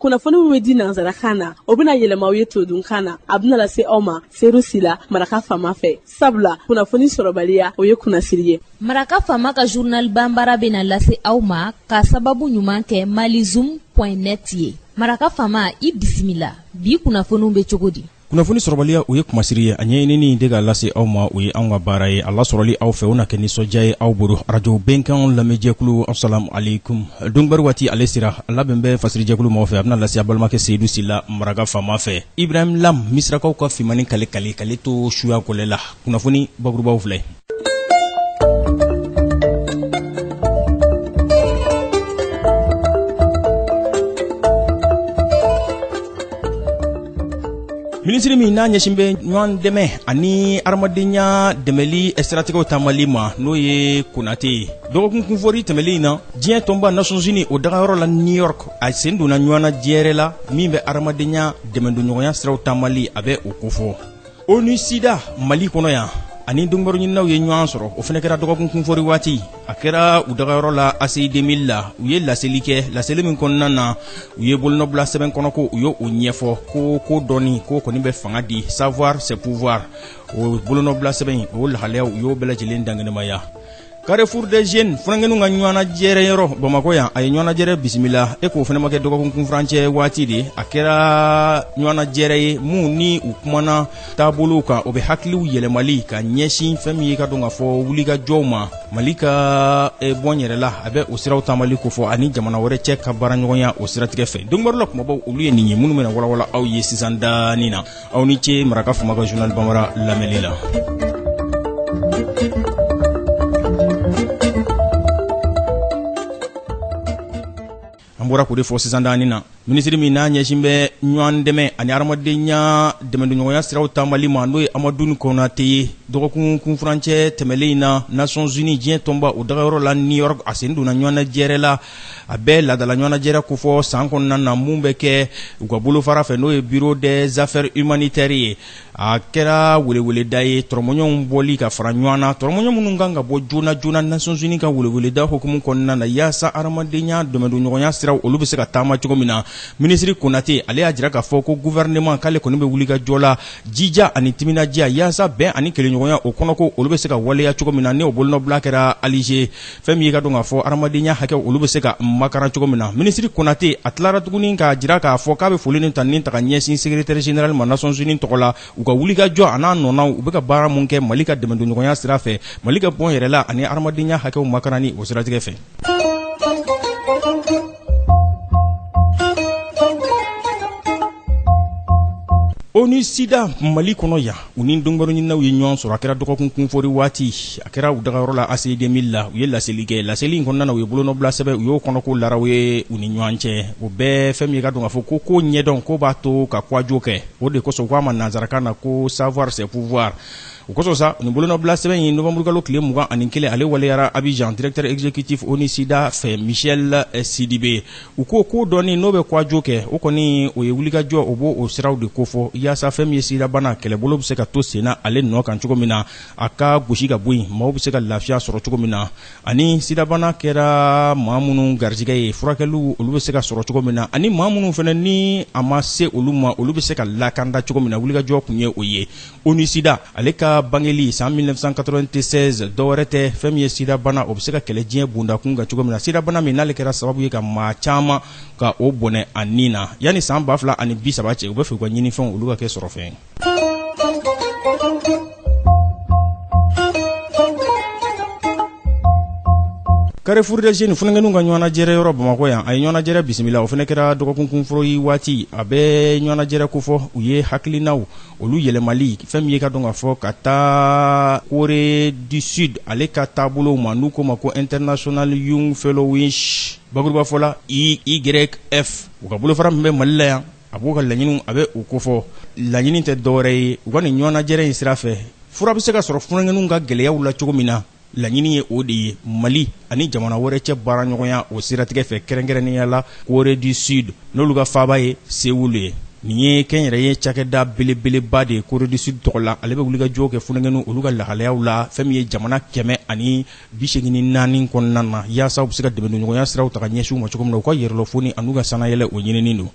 Kunnafoni min bɛ di nansarakan na, o bɛna yɛlɛma aw ye todunkan na. A bɛna lase aw ma Seru Sila, Maraka Faama fɛ, sabula kunnafoni sɔrɔbaliya, o ye kunnasiri ye. Maraka Faama ka journal banbara bɛna lase aw ma ka sababu ɲuman kɛ malizoom.net ye. Maraka Faama, i bisimila. Bi kunnafoniw bɛ cogo di? Kunnafoni sɔrɔbaliya, o ye kumasiri ye. A ɲɛɲinini de ka lase aw ma, o ye anw ka baara ye. A lasɔrɔli aw fɛ, o na kɛ nisɔndiya ye aw bolo. Arajo Bɛnkan lamɛnjɛkulu, asalamu aleykum. Donkibaru waati ale sera, a labɛn bɛ fasirijɛkulu maaw fɛ. A bɛna lase a balimakɛ Seyidu Sila, Maraka Faama fɛ. Ibrahim Lam, Misirakaw ka finmani kale kale k'ale to suya kɔlɛ la. Kunnafoni bakurubaw filɛ. Minisiri min n'a ɲɛsin bɛ ɲɔgɔn dɛmɛ ani hadamadenya dɛmɛli siratigɛw taamali ma, n'o ye Konate ye, dɔgɔkun kunfori tɛmɛlen in na, diɲɛ tɔnba Nations Unies o dagayɔrɔ la New York, a sen donna ɲɔgɔnnajɛrɛ la min bɛ hadamadenya dɛmɛdonɲɔgɔnya siraw taamali, a bɛ o kofɔ. ONU Sida Mali kɔnɔ yan ani donkibaru ɲininaw ye ɲɔgɔn sɔrɔ. O fana kɛra dɔgɔkun kunfori waati. A kɛra u dagayɔrɔ la ACI 2000 la. U ye laseli kɛ, laseli min kɔnɔna na, u ye bolonɔbila sɛbɛn kɔnɔ ko u ye o ɲɛfɔ ko ko dɔɔni ko kɔni bɛ fanga di, savoir c'est pouvoir. O bolonɔbila sɛbɛn, o lahalayaw, u y'o bɛɛ lajɛlen dankɛnɛmaya. Carrefour des jeunes, funankɛninw ka ɲɔgɔnnajɛrɛ yɔrɔ Bamakɔ yan, a ye ɲɔgɔnnajɛrɛ bisimila. E k'o fana ma kɛ dɔgɔkun kunfurancɛ waati de. A kɛra ɲɔgɔnnajɛrɛ ye mun ni u kumana taabolow kan, o bɛ hakiliw yɛlɛmali ka ɲɛsin fɛn min ye ka dɔn k'a fɔ wulikajɔw ma Mali ka bɔ yɛrɛ la, a bɛ o siraw taamali kofɔ ani jamana wɛrɛ cɛ ka baaraɲɔgɔnya o siratigɛ fɛ. Donkibaru la kumabaw, olu ye nin ye minnu bɛna walawala aw ye sisan daani na. Aw ni ce Maraka Faama ka journal bambara lamɛnli la. An bɔra k'o de fɔ sisan daani na. Minisiri min n'a ɲɛsin bɛ ɲɔgɔn dɛmɛ ani hadamadenya dɛmɛdonɲɔgɔnya siraw taamali ma, n'o ye Amadou Konate ye, dɔgɔkun kunfurancɛ tɛmɛlen in na, Nations Unies, diɲɛ tɔnba o dagayɔrɔ la New York, a sen donna ɲɔgɔnnajɛrɛ la. A bɛ laadala ɲɔgɔnnajɛrɛ kofɔ san kɔnɔna na mun bɛ kɛ u ka bolofara fɛ, n'o ye Bureau des affaires humanitaires ye. A kɛra weleweleda ye, tɔrɔmɔɲɔgɔnw bɔli ka fara ɲɔgɔn na, tɔrɔmɔɲɔgɔn minnu kan ka bɔ joona joona Nations Unies ka weleweleda hukumu kɔnɔna na, yaasa hadamadenya dɛmɛdonɲɔgɔnya siraw, olu bɛ se ka taama cogo min na. Minisiri Konate, ale y'a jira k'a fɔ ko gouvernement k'ale kɔni bɛ wulikajɔ la, jija ani timinadiya, yaasa bɛn ani kelenɲɔgɔnya o kɔnɔko, olu bɛ se ka waleya cogo min na, ni o bolonɔbila kɛra Alger. Fɛn min ye ka dɔn k'a fɔ hadamadenya hakɛ, olu bɛ se ka makaran cogo min na. Minisiri Konate, a tilara tuguni k'a jira k'a fɔ k'a bɛ foli ni tanuni ta ka ɲɛsin secrétaire général ma Nations Unies tɔgɔ la, u ka wulikajɔ a n'a nɔnaw, u bɛ ka baara mun kɛ Mali ka dɛmɛdonɲɔgɔnya sira fɛ, Mali ka bɔ yɛrɛ la ani hadamadenya hakɛw makaranni o siratigɛ fɛ. ONU Sida Mali kɔnɔ yan, u ni donkibaru ɲininaw ye ɲɔgɔn sɔrɔ. A kɛra dɔgɔkun kunfori waati. A kɛra u dagayɔrɔ la ACI 2000 la. U ye laseli kɛ. Laseli in kɔnɔna na, u ye bolonɔbila sɛbɛn, u y'o kɔnɔko laraw ye u ni ɲɔgɔn cɛ. O bɛɛ fɛn min ye ka dɔn k'a fɔ ko ko ɲɛdɔn ko b'a to ka kwajo kɛ, o de kosɔn u k'a ma nansarakan na ko savoir c'est pouvoir. O kosɔn sa, nin bolonɔbila sɛbɛn in, nowanburukalo tile 21, ale waleyara Abidjan, directeur exécutif ONU Sida fɛ, Michel Sidibe. U ko ko dɔɔni n'o bɛ kwajo kɛ, o kɔni o ye wulikajɔ, o b'o o siraw de kofɔ, yaasa fɛn min ye sidabana kɛlɛbolo bɛ se ka to senna ale nɔ kan cogo min na, a ka gosi ka bɔ yen, maaw bɛ se ka lafiya sɔrɔ cogo min na, ani sidabana kɛra maa minnu garijɛgɛ ye, furakɛliw olu bɛ se ka sɔrɔ cogo min na, ani maa minnu fana ni a ma se olu ma, olu bɛ se ka lakanda cogo min na. Wulikajɔ kun ye o ye. ONU Sida ale ka bangeli san 1996, dɔwɛrɛ tɛ, fɛn min ye sidabana, o bɛ se ka kɛlɛ diɲɛ bondakun kan cogo min na, sidabana min n'ale kɛra sababu ye ka maa caman ka o bɔnɛ a ni na. Yanni san 2030 cɛ, u bɛ fɛ u ka ɲinifɛnw olu ka kɛ sɔrɔfɛn ye. Carrefour des jeunes, funankɛninw ka ɲɔgɔnnajɛrɛ yɔrɔ Bamakɔ yan, a ye ɲɔgɔnnajɛrɛ bisimila. O fana kɛra dɔgɔkun kunfori waati. A bɛ ɲɔgɔnnajɛrɛ kofɔ, u ye hakilinaw olu yɛlɛmali, fɛn min ye ka dɔn k'a fɔ ka taa Corée du Sud ale ka taabolow ma, n'u k'o ma ko International Young Fellowship, bakurubafɔ la IYF. U ka bolofara min bɛ Mali la yan, a b'o ka laɲiniw, a bɛ o kofɔ. Laɲini tɛ dɔwɛrɛ ye, u ka nin ɲɔgɔnnajɛrɛ in sira fɛ, fura bɛ se ka sɔrɔ funankɛninw ka gɛlɛyaw la cogo min na. Laɲini ye o de ye, Mali ani jamana wɛrɛ cɛ baaraɲɔgɔnya o siratigɛ fɛ, kɛrɛnkɛrɛnnenya la Corée du Sud, n'olu ka faaba ye Séoul ye. Nin ye kɛnyɛrɛye cakɛda belebeleba de ye Corée du Sud tɔgɔ la. Ale bɛ wulikajɔ kɛ funankɛninw olu ka lahalayaw la, fɛn min ye jamana 184 kɔnɔna na, yaasa u bɛ se ka dɛmɛdonɲɔgɔnya siraw ta ka ɲɛsin u ma cogo min na, u ka yɛrɛlɔfoni an'u ka sannayɛlɛ o ɲinini don.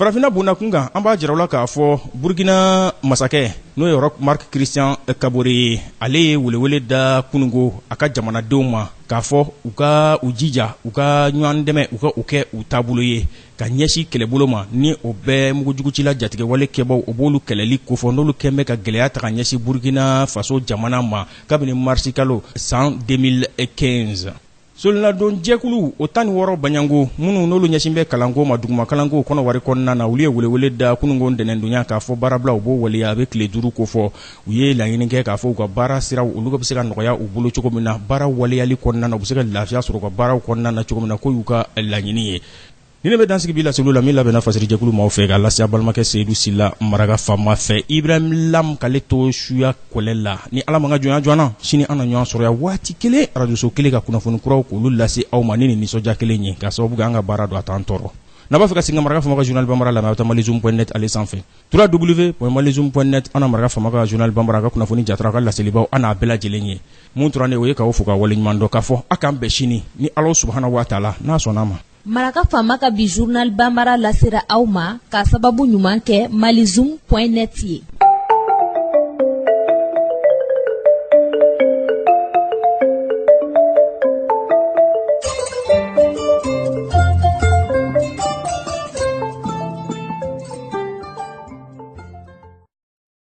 Farafinna bonda kun kan, an b'a jira aw la k'a fɔ Burkina masakɛ, n'o ye Roch Marc Christian Kabore ye, ale ye welewele da kununko a ka jamanadenw ma k'a fɔ u ka u jija, u ka ɲɔgɔn dɛmɛ, u ka o kɛ u taabolo ye ka ɲɛsin kɛlɛbolo ma, ni o bɛ mugujugucila jatigɛwale kɛbaw, o b'olu kɛlɛli kofɔ, n'olu kɛn bɛ ka gɛlɛya ta ka ɲɛsin Burkina Faso jamana ma kabini marisikalo san 2015. Solenadon jɛkulu o 16 baɲango minnu n'olu ɲɛsin bɛ kalanko ma duguma kalanko Kɔnɔwari kɔnɔna na, olu ye welewele da kununko ntɛnɛndonya k'a fɔ baarabila u b'o waleya, a bɛ tile 5 kofɔ. U ye laɲini kɛ k'a fɔ u ka baara siraw olu bɛ se ka nɔgɔya u bolo cogo min na baara waleyali kɔnɔna na, u bɛ se ka lafiya sɔrɔ u ka baaraw kɔnɔna na cogo min na, k'o y'u ka laɲini ye. Ni ne bɛ dansigi bi laseliw la min labɛnna fasirijɛkulu maaw fɛ ka lase a balimakɛ Seyidu Sila Maraka faama fɛ, Ibrahim Lam k'ale to suya kɔlɛ la. Ni Ala ma ka jɔnya jɔ an na, sini an na ɲɔgɔn sɔrɔ yan waati kelen, arajoso kelen ka kunnafoni kuraw k'olu lase aw ma ni nin nisɔndiya kelen ye, k'a sababu kɛ an ka baara don, a t'an tɔɔrɔ. N'a b'a fɛ ka segin ka Maraka faama ka journal bambara lamɛn, a bɛ taa malizoom point net ale sanfɛ, www.malizoom.net. An na Maraka faama ka journal bambara, a ka kunnafoni jatara, a ka laselibaw, an n'a bɛɛ lajɛlen ye. Mun tora ne o ye k'aw fo ka waleɲuman dɔn k'a fɔ a k'an bɛn sini ni Ala subahana wa taala n'a sɔnna a ma. Maraka faama ka bi journal banbara lasera aw ma k'a sababu ɲuman kɛ malizoom point net ye.